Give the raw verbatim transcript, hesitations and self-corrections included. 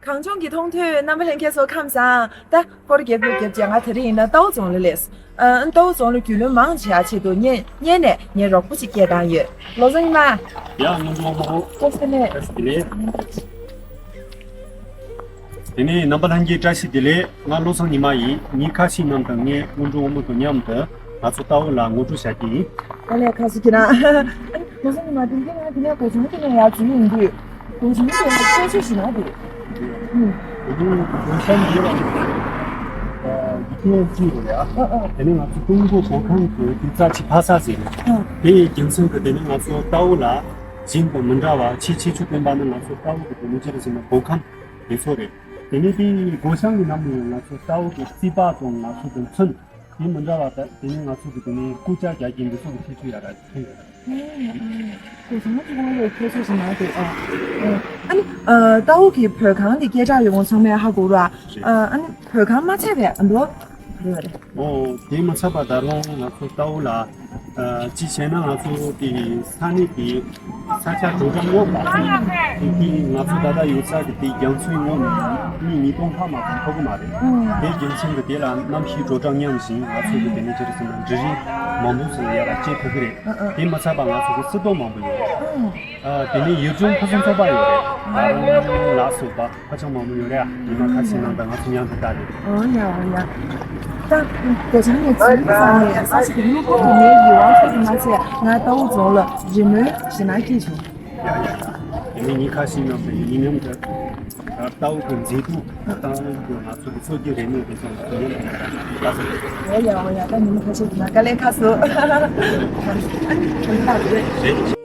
གངས་ལྗོངས་ཀྱི་མཐོང་ཐོས། རྣམ་པ་ལྷན་རྒྱས་ཚོ་ཁམས་བཟང་། ད་སྐོར་རྒྱབ་རྒྱབ་རྒྱབ་བྱས། ང་དེ་རིང་ཡིན་ན་རྟའུ་རྫོང་ལ་སླེབས། ཨ། རྟའུ་རྫོང་ལ་རྒྱུས་ལོན་མང་ཆེ་བ་ཆེད་དུ་སྔོན་སྔོན་ནས་ངའི་རོགས་པ་ཅིག་སྐད་བཏང་ཡོད། བློ་བཟང་ཉི་མ། ཡ། སྔོན་འགྲོ་མ་འོ། བཀྲ་ཤིས་བདེ་ལེགས། བཀྲ་ཤིས་བདེ་ལེགས། དེ་ནས་རྣམ་པ་ལྷན་རྒྱས་བཀྲ་ཤིས་བདེ་ལེགས། ང་བློ་བཟང་ཉི་མ་ཡིན། ཉིན་ཁ་ཤས་ནང་དུ་ངས་སྔོན་འགྲོ་བུ་མོ་དང་མཉམ་དུ་ང་ཚོ་རྟའུ་ལ་ངོ་སྤྲོད་བྱ་རྒྱུ་ཡིན། དཀའ་ལས་ཁག་སོང་ཁྱེད་རང་། ཨ་ནི་བློ་བཟང་ཉི་མ། དེ་རིང་ང་དེ་ནས་སྒོ་བྱང་དེ་ནས་ཡར་འཛུལ་ཡོང་དུས། སྒོ་བྱང་དེ་ལ་ཁྱད་ཆོས་ཞིག་ན་དེ། ཨུམ། དེ་ནས་སྒོ་བྱང་ཡོད་པ་ཡིན་ན། ཡིག་ཐོག་ཅིག་རེད་ཡ། ཨ་ཨ། དེ་ནས་ང་ཚོ་ཀྲུང་གོ་གོང་ཁམས་ཀྱི་རྒྱུ་རྩ་ཆེ་ཕ་ས་ཟེར་ནས། ཨ། དེ་ཡི་རྒྱུ་མཚན་གྱིས་དེ་ནས་ང་ཚོ་རྟའུ་ལ་གཞན་དང་མི་འདྲ་བ་ཆེས་ཁྱད་ཆོས་ལྡན་པ་ནི་ང་ཚོ་རྟའུ་གི་དེ་ནས་ཅི་རེད་ཟེར་ན་སྒོ་ཁམས་དེ་ཚོ་རེད། དེ་ནས་དེ་ཡི་སྒོ་བྱང་གི་ནང་ནས་ང་ཚོ་རྟའུ་གི་རྩིས་པ་དང་ང་ཚོ་དང་མཚོན། དེ་མི་འདྲ་བ་དང་དེ་ནས་ང་ཚོ་གི་དེ་ནས་སྐུ་ལྕགས་རྒྱག་གིན་འདི་ཚོ་གི་ཁྱད་ཆོས་ཡ་ར་ཐོན་ཡོད་ར། ཨེ། ཨེ། དེ་ཚང་མ་ཚང་མ་ལས་ཁྱད་ཆོས་ཞིག་མ་རེད། ཨ། ཨེ། ཨ་ནི། ཨ། རྟའུ་གི་བོད་ཁང་གི་སྐད་གྲགས་ཡོད་ངོ་ཚང་མས་ཧ་གོ་ར། རེད། ཨ། ཨ་ནི་བོད་ཁང་མ་ཚད་པའི་ཨ་མདོ་རེད་པ་རེད། ཨོ། དེ་མ་ཚད་པ་ད་རུང་ང་ཚོ་རྟའུ་ལ། ཨ། ཅི་བྱས་ན་ང་ཚོ་དེ་ས་གནས་དེ། ས་ཆ་དྲོ་གྲང་ངོ་མ་ཚང་། དེ་དེ་ང་ཚོ་ད་ལྟ་ཡོད་ས་གི་དེ་རྒྱ་མཚོའི་ངོས་ནས་མི་ཉིས་སྟོང་ལྷག་མ་གཏོགས་ཐུག་གི་མ་རེད། ཨང་། དེ་རྒྱུ་མཚན་གྱིས་དེ་ལ་གནམ་གཤིས་དྲོ་གྲང་མཉམ་ཞིང་ང་ཚོ་གི་དེ་ནས་ཅི་རེད་ཟེར་ན་འབྲུ་རིགས་མང་པོ་ཞིག་ཡར་ལ་སྐྱེ་ཐུབ་ཀྱི་རེད། ཨང་ཨང་། དེ་མ་ཚད་པ་ང་ཚོ་གི་སིལ་ཏོག་མང་པོ་ཡོད་རེད། ཨང་། ཨ། དེ་ནས་ཡུལ་ལྗོངས་ཕུན་སུམ་ཚོགས་པ་ཡོད་རེད། ད་རུང་ལ་སོགས་པ་ཧ་ཅང་མང་པོ་ཡོད་རེད། ཨ། ཉི་མ་ཁ་ཤས་ནང་དུ་ང་ཚོ་མཉམ་དུ་བལྟ་རེད། ཨོ་ཡ། ཨོ་ཡ། ད་སྒོ་བྱང་ནས་ཚུར་ས་ནས་ས་ཞིག་གི་གློ་བུར་དུ་ངའི་ཡིད་དབང་འཕྲོག་གི་མ་ཚད། ང་རྟའུ་རྫོང་ལ་རེ་སྨོན་ཞེ་དྲག་སྐྱེས་བྱུང་། ཡ་ཡ། དེ་ནས་ཉིན་ཁ་ཤས་ནང་དུ་ཡིན་མཉམ་དུ་རྟའུ་གི་མཛེས་སྡུག་དང་རྟའུ་གི་ང་ཚོ་གི་སྲོལ་རྒྱུན་རིག་གནས་དེ་ཚོ་ང་ཚོ་མཉམ་དུ་ལྟ་ཚུལ། ཨོ་ཡ། ཨོ་ཡ། ད་ཉི་མ་ཁ་ཤས་ཀྱི་ནང་དཀའ་ལས་ཁག་སོང་། ཨ་ནི་ག་རེ་ལབ་རེད། རེད།